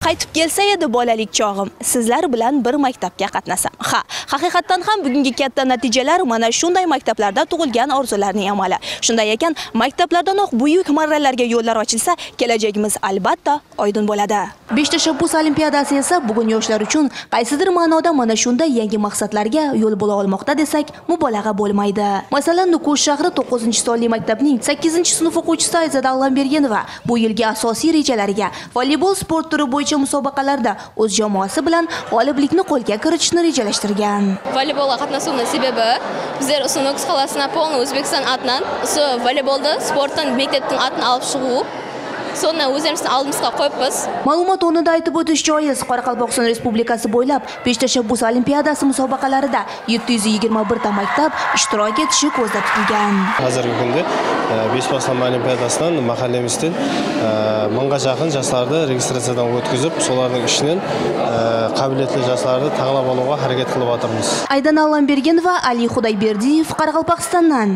Qaytib kelsa edi bolalik chog'im, sizlar bilan bir maktabga qatnasam. Ha, haqiqatdan ham bugungi katta natijalar mana shunday maktablarda tug'ilgan orzularning amali. Shunday ekan, maktablardanoq buyuk marralarga yo'llar ochilsa, kelajagimiz albatta oydin bo'ladi. 5 tashabbus olimpiadasi esa bugun yoshlar uchun qaysidir ma'noda mana shunday yangi maqsadlarga yo'l bo'la olmoqda desak, mubolag'a bo'lmaydi. Masalan, Nukus shahri 9-sonli maktabning 8-sinf o'quvchisi Ayzada Allambergenova bu yilgi asosiy rejalariga voleybol sport turi bo'yicha musobaqalarda o'z jamoasi bilan g'oliblikni qo'lga kiritishni rejalashtirgan. Voleybolga qatnashuvning sababi bizlar usı Nukus qalasına полный O'zbekiston atidan usı voleybolda sportdan mektepning atini olib chiquv. So'ni o'zimizning oldimizga qo'yibmiz. Ma'lumot o'rnida aytib o'tish joiz, Qoraqalpog'iston Respublikasi bo'ylab 5 tashabbus olimpiadasi musobaqalarida 721 ta maktab ishtirok etishi ko'zda tutilgan. Hozirgi kunda 5 baslama olimpiadasidan mahallamizdan 1000ga yaqin yoshlarni registratsiyadan o'tkazib, solarning ichidan qobiliyatli yoshlarni tanlab olishga harakat qilib o'tirmiz. Aydana Allambergenova, Ali Xudoyberdiyev, Qoraqalpog'istondan.